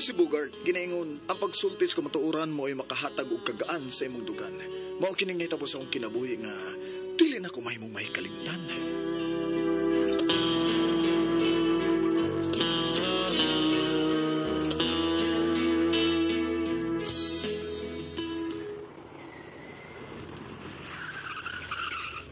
si Bogart, ginaingon, ang pagsulti sa kamatuoran mo ay makahatag og kagaan sa imong dugan. Mao kining nahitabo sa akong kinabuhi nga dili na ko mahimong may kalimtan.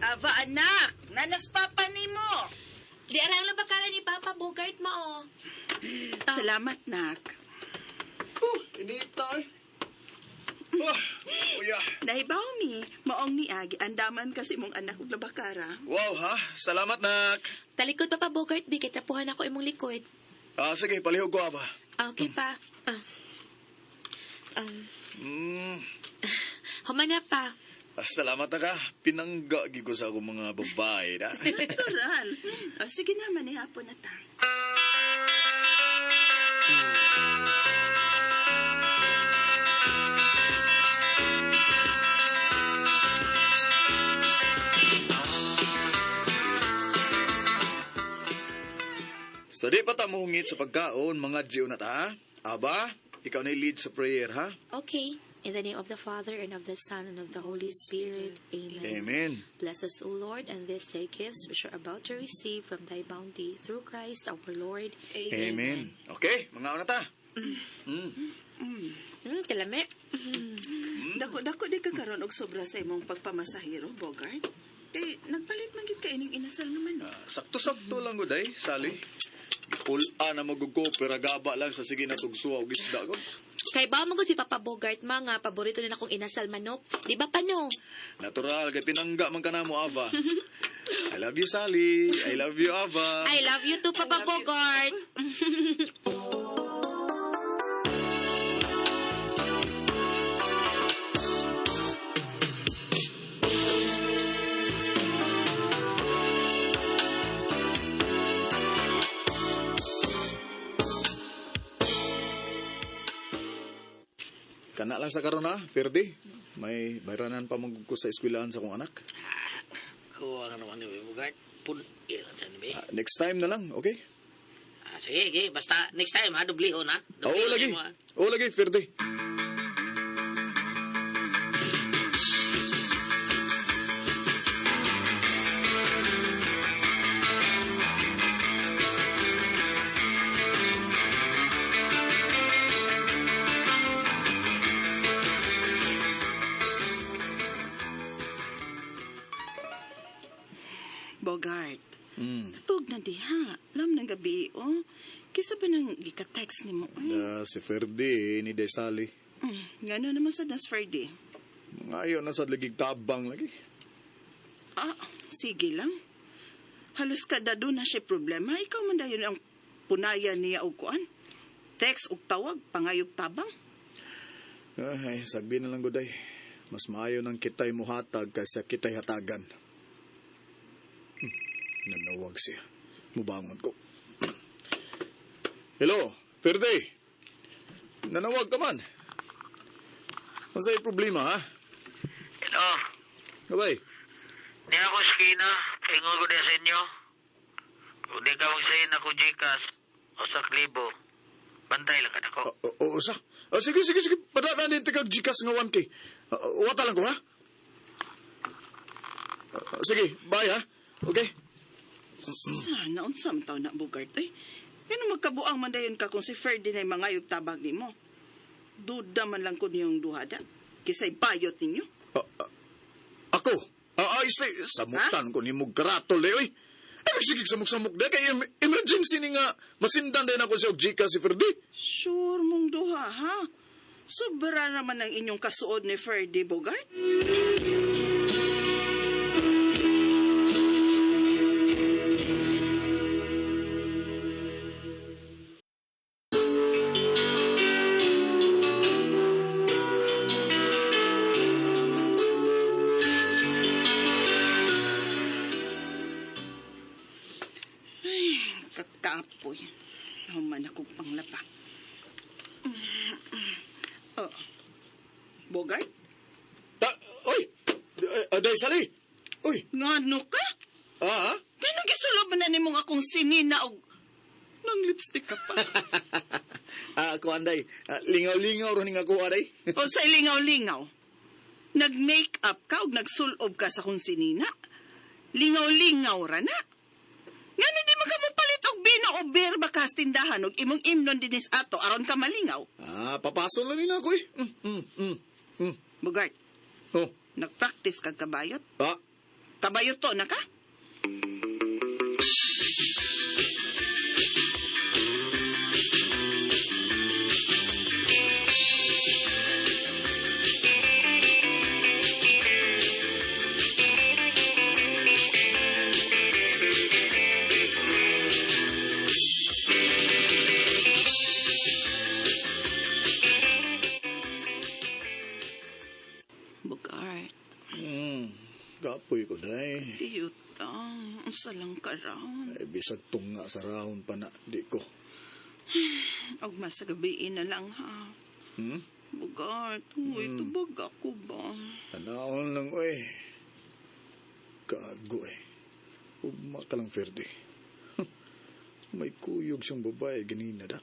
Aba, anak! Nanas papa nimo. Di arang lang bakara ni Papa Bogart mao. Salamat, nak. Oh, inita eh. Oh, kuya. Nahibaw mi, maong niagi, andaman kasi mong anak og labakara. Wow ha, salamat nak. Talikod Papa Bogart, bi kay trapuhan ako imong likod. Ah, sige, palihog ko aba. Okay pa. Ah. Humana pa. Ah, salamat na ka. Pinangga gyud ko sa akong mga babae na. Natural. O, sige na, manihapon na ta. Sa di pa ta mohungit sa pagkaon, mga Gio na ta. Aba, ikaw na lead sa prayer, ha? Okay. In the name of the Father, and of the Son, and of the Holy Spirit. Amen. Amen. Bless us, O Lord, and these thy gifts which are about to receive from thy bounty through Christ our Lord. Amen. Okay, mga una ta. Kalame. Dako-dako di ka karon og sobra sa imong pagpamasahiro, Bogart. Kay nagpalit man gid ka ining inasal nga manok. Ah, sakto-sakto lang gud ay, Sally. Gipul-a na magugo, pero gaba lang sa sige na tugsuwa og isda ko. Kay ba mo si Papa Bogart mga paborito na akong inasal manok. Di ba pa no? Natural, kay pinangga man ka na mo, Ava. I love you, Sally. I love you, Ava. I love you too, Papa I love you. Bogart. Kana lang sa karon ha, Ferdi. May bayranan pa mong ko sa eskwelaan sa akong anak. Kuha ka naman ni Bugart. Pun-ilan sa ni Ah, next time na lang, okay? Ah, sige, sige. Basta next time, ha? Dublihon, ha? Oo Dublihon lagi. mo, ha? Oo lagi, Ferdi. Bogart, Mm. tug na diha. Lam ng gabi, oh. Kisa ba nang gika-text nimo? Ay, Da, si Ferdi, ni Day Sally. Ngano naman sa nas Ferdy? Ngayon na sa lagig tabang lagi. Ah, sige lang. Halos kada doon na siya problema. Ikaw man dayon ang punayan niya og kuan. Text og tawag, pangayog tabang. Ay, sagbi na lang guday. Mas maayo nang kita'y muhatag kaysa kita'y hatagan. Nanawag siya. Mubangon ko. Hello, Ferde. Nanawag ka man. Masay problema, ha? Hello. Abay, Di ako skina. Ingon ko din sa inyo. Kung di ka magsayin ako Gcash o sa klibo, bantay lang ka nako. o, o, sa. O, sige, sige, sige. Padala na din tigag Gcash nga 1K. Wata lang ko, ha? O, sige, bye, ha? Okay? Sana unsa man taw na Bogart eh. Ngano magkabuang man dayon ka kung si Ferdinand ay mangayog tabang nimo. Duda man lang ko niyong duhada. Kisay bayot ninyo. Ah, ah, ako? Ah, ah, isla, samutan ko ni mo karatol eh, oy. Ay, magsigig samok-samok na. Kay emergency ni nga, masindan din ako sa Gcash si Ferdi. Sure mong duha ha. Sobra naman ang inyong kasuod ni Ferdy Bogart. Ay, kakapoy. Human akong panglapa. Oh. Bogart? Ta, oy! Aday, Sally! Oy! Ngano ka? Ah, ah? Ngano gisulob na nimong akong sinina og Nang lipstick ka pa. Ah, ako anday. Ah, lingaw-lingaw ron nga ako aday. O sa lingaw-lingaw. Nag-make up ka o nagsulob ka sa kung sinina. Lingaw-lingaw ra na. Ngano di man ka mo palit og bino o beer ba kas tindahan og imong imnon dinis ato aron ka malingaw. Ah, papaso lang nila ako eh. Mm, mm, mm, mm. Bugart, Oh, nagpractice kag kabayot. ah, Kabayot to na ka? Bugart, Kapoy ko day. diyot ang unsa lang ka raon. Ay, bisag tunga sa rahon pa na, di ko. Og masagabiin na lang ha. Hmm? Bugart, uy, tubag ako ba? Tanawon lang, oy. Gago eh. Ugma ka lang, Ferdi. May kuyog siyang babae, ganina da.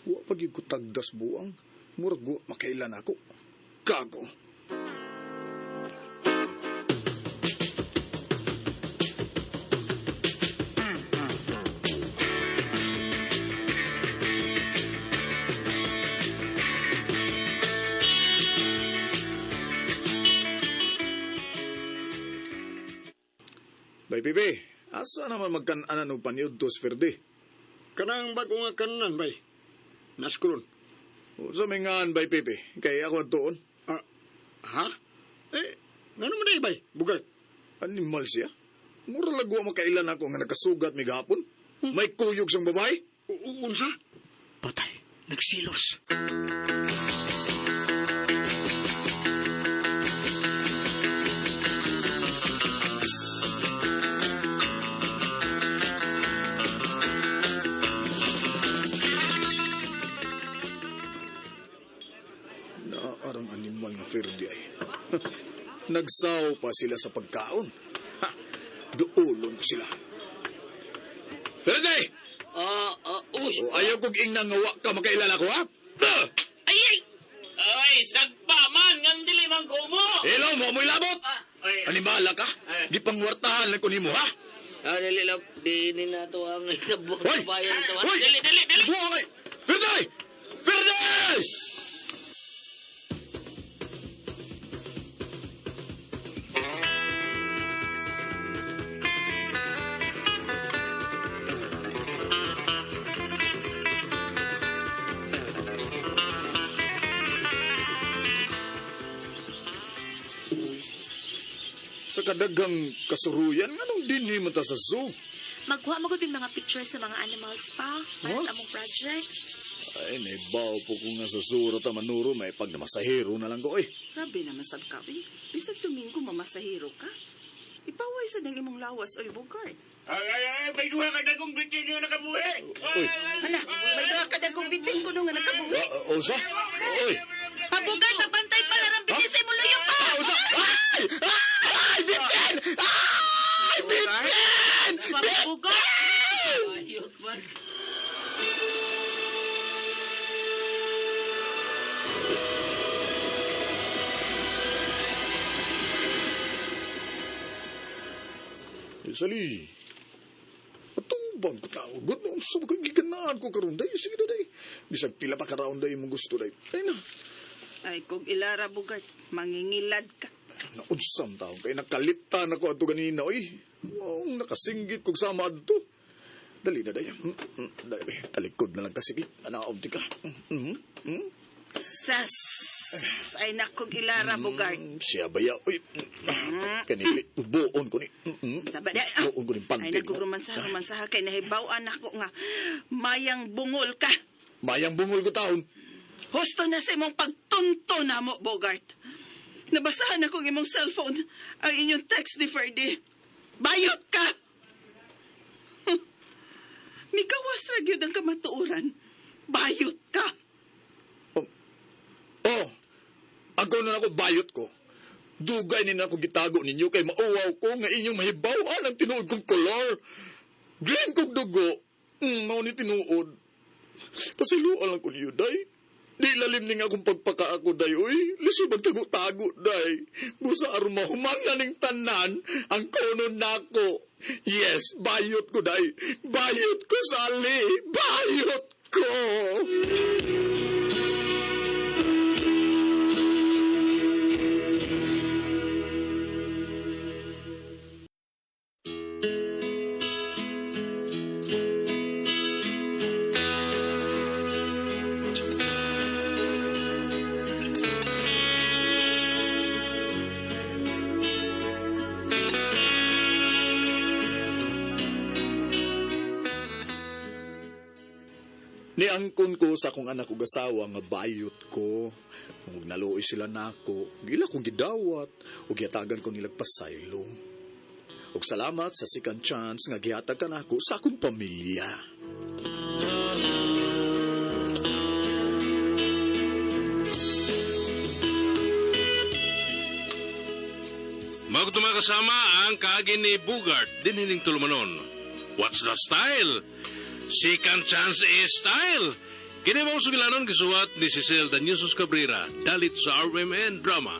Wa pag ko tagdas buang. Murag wa makailan ako. Gago. Bay, Pipi, asa naman magkananan og paniud tos, Ferdi? Kanang bago nga kanunan, bay. Naskulon. Sa may ngaan, bay, Pipi, kay ako adtoon. Ah, ha? Eh, ngano man day, bay? Bugay. Animal siya. Mura lang wa makailan ako nga nakasugat mi gahapon. May kuyog siyang babae. Unsa? Patay, nagsilos. Naarang animal nga Ferdi ay. Nagsaw pa sila sa pagkaon. Ha! Duulon ko sila. Ferdi! Ah, ah, uy. O ayaw kong ingna nga wa ka makailan ako, ha? Ah! Ay, ay! Ay, sagpa man! Ngang dili man ko mo! Hello, mo mo'y labot! Ay, Animala ka? Gipangwartahan lang ko nimo, ha? ah, dili lang. Di ni na to ang nabuhat Hoy! sa bayan ito. ah. Hoy! Dili, dili, dili! Buha kay! Ferdi! Ferdi! Sa kadaghang kasuruyan, nganong dinhi man ta sa zoo? Magkuha mo gud yung mga pictures sa mga animals pa para Huh? sa among project. Ay, naibaw po ko nga sa suro ta manuro, may pag namasahero na lang ko eh. Grabe naman sab ka, uy. Bisag Domingo mamasahiro ka. Ipaway sa nang imong lawas, oy, Bugart. Ay, ay, ay, may duha ka dagong bitin nga nakabuhi. Uy. Hala, may duha ka dagkong bitin ko nung nga nakabuhi. Ah, ah, usa? Uy! Pa Bugart, pabantay pa larang bitin sa imong luyo pa. Ah, usa! Ay! Ay! Bitin! Ay! Bitin! Pa Bugart. Ayot man. Sali. Atubang ko na. Good na. Unsa ba kay giganaan ko karon day. Sige na day. Bisag pila pa ka round day imong gusto day. Ay na. Ay, kung ilara, Bugart, mangingilad ka. Naunsam taon kay nakalitan ako adto ganina oy. Maong nakasinggit kog sama adto. Dali na day. Dali, bay. Talikod na lang kasi. Anaom ti ka. Mm, mm. Sas! Ay, nakong ilara, Bugart. Siya ba ya? Uy. Kanili, buon ko ni. Saba di, ah. Buon ko ni Ay, pantin. naku, romansaha, romansaha kay nahibaw-an ako nga. Mayang bungol ka. Mayang bungol ko taon. Husto na sa imong pagtunto na mo, Bogart. Nabasahan akong imong cellphone ang inyong text ni Ferdy. Bayot ka! Mikawas ra gyud ang kamatuoran. Bayot ka! Oh, ako na ako bayot ko. Dugay ni na ako gitago ninyo kay mauwaw ko nga inyong mahibaw-an ang tinuod kong kolor. Green kog dugo. Mao ni tinuod. Pasiluan lang ko niyo, day. Di lalim ning akong pagpakaako, day, uy. Lisod magtago-tago, day. Busa aron mahuman na ning tanan, ang kono nako. Yes, bayot ko, day. Bayot ko, Sally. Bayot ko! Niangkon ko sa akong anak ug asawa nga bayot ko. Ug naluoy sila nako. Gila kong gidawat ug gihatagan ko nilag pasaylo. Ug salamat sa second chance nga gihatag ka nako sa akong pamilya. Mao mga kasama ang kaagi ni Bugart dinhining tulumanon. What's the style? Second chance is style. Kini mao sugilanon gisuwat ni Cecil Danyosos Cabrera dalit sa RMN Drama.